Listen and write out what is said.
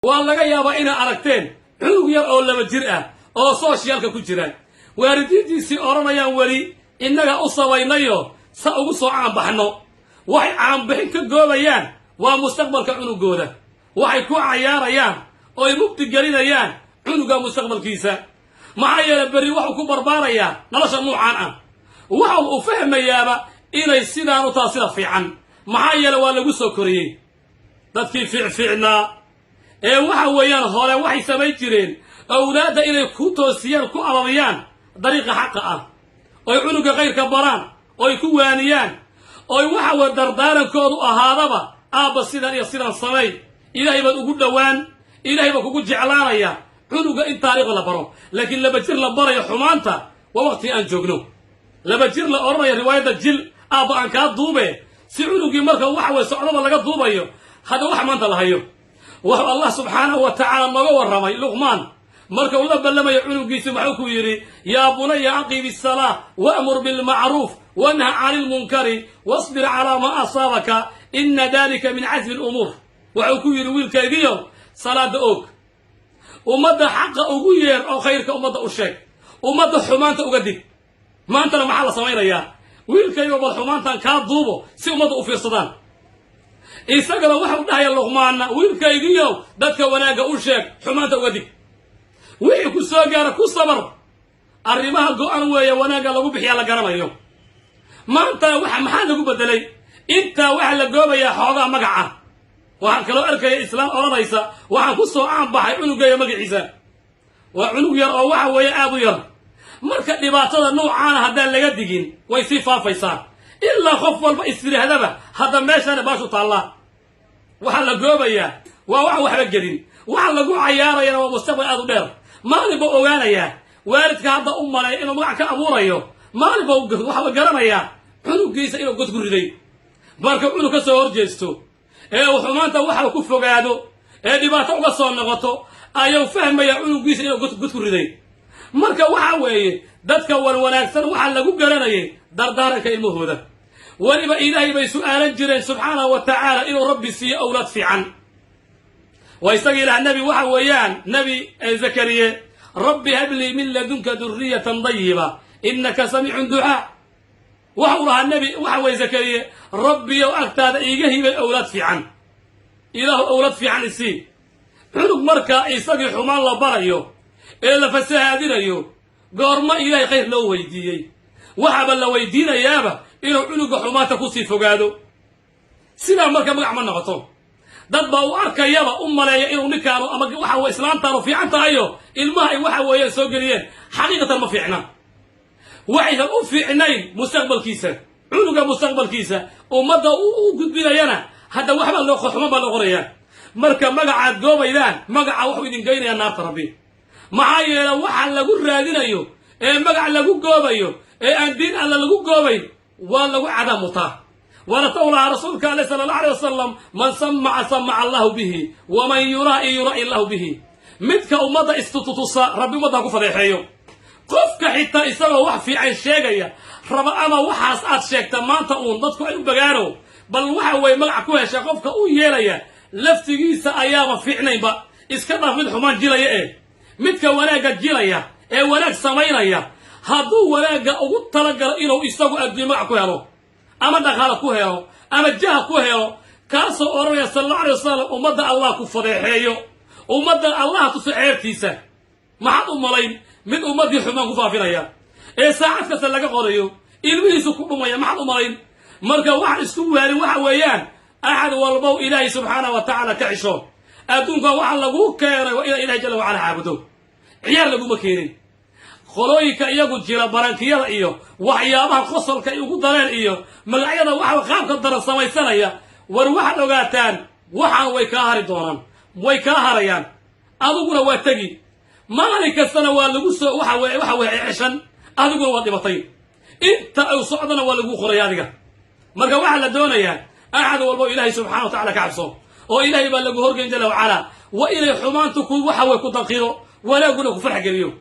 Waa laga yaabaa inaad aragteen cunug yar oo 2 jir ah oo socialka ku jira, waalidiintiisii odhanayaan weli innaga u samaynayo sa ugu soo caanbaxno. Waxay caanbixin ka goobayaan waa mustaqbalka cunugooda. Waxay ku cayaarayaan ooy mugdi gelinayaan cunuga mustaqbalkiisa. Maxaa yeelay, berri waxuu ku barbaarayaa nolosha nuucaan ah. Waxa uu fahmayaaba inay sidaanu taha sida fiican. Maxaa yeele, waa lagu soo koriyey. Dadkii fiicfiicnaa ee waxa weeyaan hore waxay samayn jireen awlaadda inay ku toosiyaan, ku ababiyaan dariiqa xaqa ah, oy cunuga khayrka baraan, oy ku waaniyaan, oy waxa weye dardaarankoodu ahaadaba: "Aabba, sidan iyo sidan samay, Ilaahay baad ugu dhowaan, Ilaahay baa kugu jeclaanaya." Cunuga in taariikhda la baro, laakiin 2 jir la barayo xumaanta, waa waqtii aan joogno. 2 jir la odhanayo riwaayadda jil, aabba aan kaa duube, si cunugii marka waxa weye socdaba laga duubayo. Hadda wax maanta la hayo, wuxuu Allah subxaanahu wa tacaala nooga warramay Luqmaan marka uu la ballamayo cunugiisi. Waxuu ku yidhi: "يا بني أقم الصلاة وأمر بالمعروف وانه عن المنكر واصبر على ما أصابك إن ذلك من عزم الأمور." Waxuu ku yidhi: "Wiilkaygiyo, salaada oog, ummadda xaqa ugu yeer oo khayrka ummadda u sheeg, ummadda xumaanta uga dig." Maantana maxaa la samaynayaa? "Wiilkaygo, bal xumaantan kaa duubo si ummadda u fiirsadaan." Isagana waxau dhahaya Luqmaanna: "Wiilkaygiyo, dadka wanaagga u sheeg, xumaanta uga dig, wixii ku soo gaara ku sabar." Arrimaha go-an weeye wanaagga lagu bixiyaa la garanayo. Maanta waxa maxaa lagu bedelay? Intaa waxaa la goobayaa xoogaa magaca. Waxaan kaloo arkaya islaan odhanaysa: "Waxaan ku soo caanbaxay cunugeeya magaciisa." Waa cunug yar oo waxa weeye aad u yar. Marka dhibaatada nuucaana haddaan laga digin, way sii faafaysaa ilaa qof walba istidhaahdaba hadda meeshaana baashu taallaa. Waxaa la goobayaa waa waxaan waxba gelin. Waxa lagu cayaarayana waa mustaqbal aad u dheer. Maalin buu ogaanayaa waalidka hadda u malay inuu magac ka abuurayo. Maalin buu waxa garanayaa cunugiisa inuu god ku riday. Marka cunug ka soo horjeesto ee uu xumaanta waxa ku fogaado ee dhibaato uga soo noqoto, ayuu fahmayaa cunugiisa inuu god ku riday. Marka waxa weeye, dadka wan wanaagsan waxaa lagu garanayay dardaaranka ilmahooda. Weliba Ilaahay bay su'aalan jireen subxaanahu wa tacaala inuu Rabbi siiyo awlaad fiican. Waa isaga ilaah nebi waxa weeyaan Nebi Zakariye: "رب هب لي من لدنك ذرية طيبة إنك سميع الدعاء." Waxa uu lahaa nebi waxa weeye Zakariye: "Rabbiyow, agtaada iiga hibay awlaad fiican, Ilaahu awlaad fiican isii." Cunug markaa isagii xumaan la barayo ee la fasahaadinayo, goormo Ilaahay khayr loo weydiiyey? Waxaaba la weydiinayaaba inuu cunuga xumaanta kusii fogaado. Sidaa marka magac ma noqoto. Dad baa u arkayaba, u maleeya inuu ninkaanu ama waxa weye islaantaanu fiican tahayo ilmaha ay waxa weeyaan soo geliyeen. Xaqiiqatan ma fiicna. Waxaysan u fiicnayn mustaqbalkiisa, cunuga mustaqbalkiisa ummadda u gudbinayana hadda waxbaa loo xuman baa loo qorayaa. Marka magacaad goobaydaan, magaca wuxuu idin geynayaa naarta Rabbi. Maxaa yeele, waxa lagu raadinayo ee magac lagu goobayo ee aan diin Alla lagu goobayn waa lagu cadaab mutaa. Waana ta u lahaa rasuulka ale sala الله عليه وسلم: "من سمع سمع الله به، ومن يرائي يرائي الله به." Midka ummadda istututusa, Rabbi ummadda ha ku fadeexeeyo. Qofka xitaa isagoo wax fiican sheegaya raba ama waxaas aad sheegta maanta uun dadku ay u bagaano, bal waxa weeye magac ku hesha, qofka u yeelaya laftigiisa ayaaba fiicnaynba. Iska dhaaf mid xumaan jilaya ee midka wanaagga jilaya ee wanaag samaynaya, hadduu wanaagga ugu talagalo inuu isagu adduunye magac ku helo ama dhaqaalo ku helo ama jaha ku helo, kaasoo odhanaya sala الله عليه وسلم: "Ummadda Allah ku fadeexeeyo, ummadda Allah tuso ceebtiisa." Maxaad u malayn mid ummaddii xumaan ku faafinaya ee saacad kasta laga qorayo, ilmihiisu ku dhumaya? Maxaad u malayn? Marka waxaan isku waarin waxa weeyaan, axad walbow Ilaahay subxaana wa tacaala ka xisho. Adduunka waxa laguu keenay waa inaad Ilahay jalla wacala caabudo, ciyaar laguma keenin. Qolooyinka iyagu jira barankiyada iyo waxyaabaha qosolka ay ugu dareen iyo magacyada waxa qaabka daran samaysanaya, war waxaad ogaataan, waxaan way kaa hari doonaan, way kaa harayaan, adiguna waa tegi. Maalin kastana waa lagu soo waxa weye ceshan, adiguna waa dhibatay. Inta uu socdona waa lagu qoraya adiga. Marka waxaa la doonayaa, axad walbo Ilaahay subxana wa tacala ka cabso, oo Ilaahay baa lagu horgeyn jala wacalaa. Waa inay xumaantu ku waxa wey ku danqido, wanaaguna ku farx geliyo.